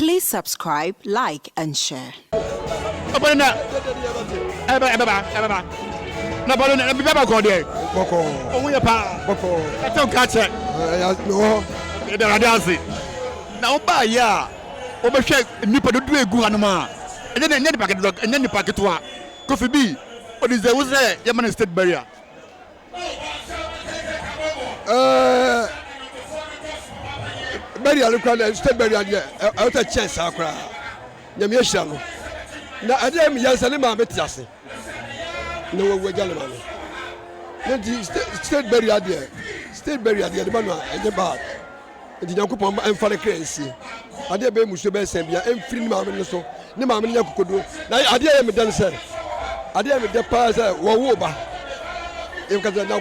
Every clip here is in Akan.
Please subscribe, like, and share. Ɔbɔne na ɛbɛba ɛbɛba ɛbɛba na bɔne na ɛbɛba bɔkɔɔ deɛ. Bɔkɔɔ. Ɔho yɛ paa. Bɔkɔɔ. Ɛtɛ nka kyɛ. Ɛyɛ mewɔ hɔ. Ɛda Awurade ase. Na wobaa yɛ a wobɛhwɛ nnipa dodoɔ egu hanom a ɛnyɛ ɛnyɛ nipa ketewa ɛnyɛ nipa ketewa. Kofi bi ɔde wo sɛ yɛma no state burial. Ɛɛ burial no koraa na state burial deɛ ɛwɔ sɛ kyɛn saa koraa. Nyame ahyira no. Na ɛdeɛ meyɛ sɛ ne maame te ase na wawu agya ne maame. Ne nti state burial deɛ, state burial deɛ de ma no a ɛnyɛ bad. Nti Nyankopɔn mfa ne kra nsie. Adeɛ bɛyɛ musuo bɛyɛ sɛn bia ɛmfiri ne maame no so. Ne maame no nya kokoduro. Na adeɛ yɛ medɛ no sɛ, adeɛ yɛ medɛ paa sɛ wɔwo ba. Yɛka sɛ na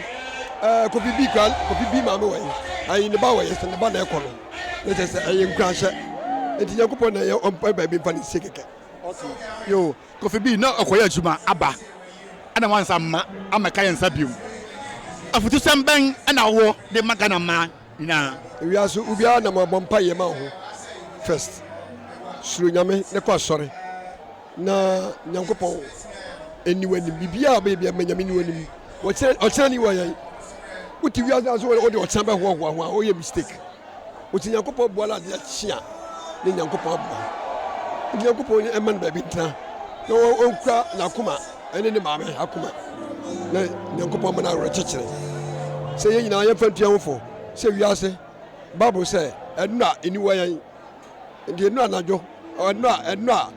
ɛɛ Kofi bi kura Kofi bi maame wɔ yi. Ayi ne ba wɔ yi sɛ ne ba na ɛkɔ no. Na kyerɛ sɛ ɛyɛ nkuranhyɛ. Nti Nyankopɔn na ɛyɛ ɔmpa baabi mfa ne nsie kɛkɛ. Yo, Kofi bi na ɔkɔyɛ adwuma aba ɛna wansa mma amɛka yɛn nsa biom. Afutusɛm bɛn ɛna wowɔ de ma Ghana mmaa nyinaa? Wiase obiara nam abɔ mpaeɛ ma wo ho first. Suro Nyame na kɔ asɔre na Nyankopɔn ɛni w'anim. Biribiara a wobɛyɛ biara ma Nyame ni w'anim. Ɔkyena ni wɔ yɛn. Wote wiase na so wode ɔkyena bɛhoahoa ho a, woyɛ mistake. Wote Nyankopɔn boa no adeɛ kye a, ne Nyankopɔn aboa. Nti Nyankopɔn ɛma no baabi ntena na ɔnkura n'akoma ɛne ne maame akoma na Nyankopɔn ma no awerɛkyekyere. Sɛ yɛn nyinaa yɛmfa ntua ho fo sɛ wiase Bible sɛ ɛno a ɛni wɔ yɛn. Nti ɛno anadwo ɛno a ɛno a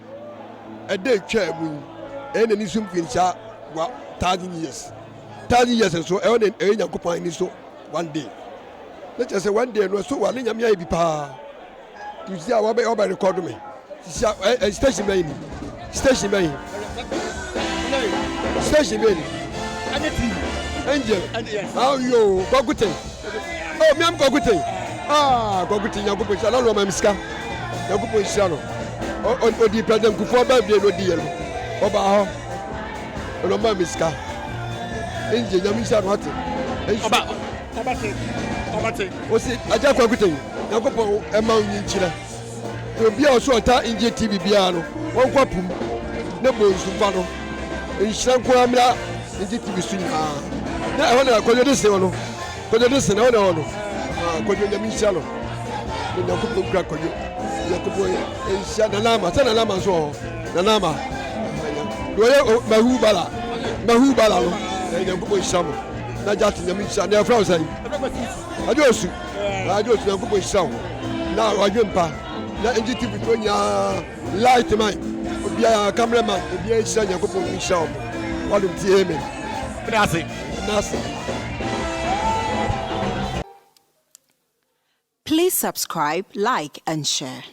ɛda etwaa mu yi ɛyɛ n'ani so mfinhyia wa 1,000 years, 1,000 years nso ɛyɛ ne ɛyɛ Nyankopɔn ani so one day. Ne kyerɛ sɛ one day no ɛso wa ne Nyame ayɛ bi paa. Sisi a wabɛ record me sisi a ɛ station bɛyi ni, station bɛyi, station bɛyi ni. Ɛne TV. Angel ayo Kwaku oh miam Kwaku ah, Kwaku Nyankopɔn nhyira na ɔma mi sika. Nyankopɔn nhyira no. Ɔdi President Kufuor birthday no ɔdi yɛ no ɔbaa hɔ ɔna ɔma mi sika. Angel, Nyame nhyira no ate. Ɔba ɔba te ɔba te. Osi agya Kwaku Nyankopɔn ɛma wo nyinkyerɛ na obi a ɔso ɔta Angel TV biara no wɔnkɔ pum ne bɔ nsumfa no nhyira nko ara mmra Angel TV so nyinaa. Na ɛhɔ na Kwadwo de sen no, Kwadwo de sen ɛhɔ na ɛhɔ no. Ah, Kwadwo, Nyame nhyira no na Nyankopɔn kura Kwadwo. Nyankopɔn nhyira Nana Ama sɛ Nana Ama nso wɔ hɔ. Nana Ama deɛ ɔyɛ mahu bala mahu bala no Nyankopɔn nhyira mo. Na gya te Nyame nhyira na yɛfrɛ wo sɛn? Ade osu, ade osu. Nyankopɔn nhyira wo na wadwe mpa na ngye TV to nyinaa, light man, obiara, camera man, obiara nhyira. Nyankopɔn nhyira wo wadom ti. Amen. Meda ase. Nase. Please subscribe, like, and share.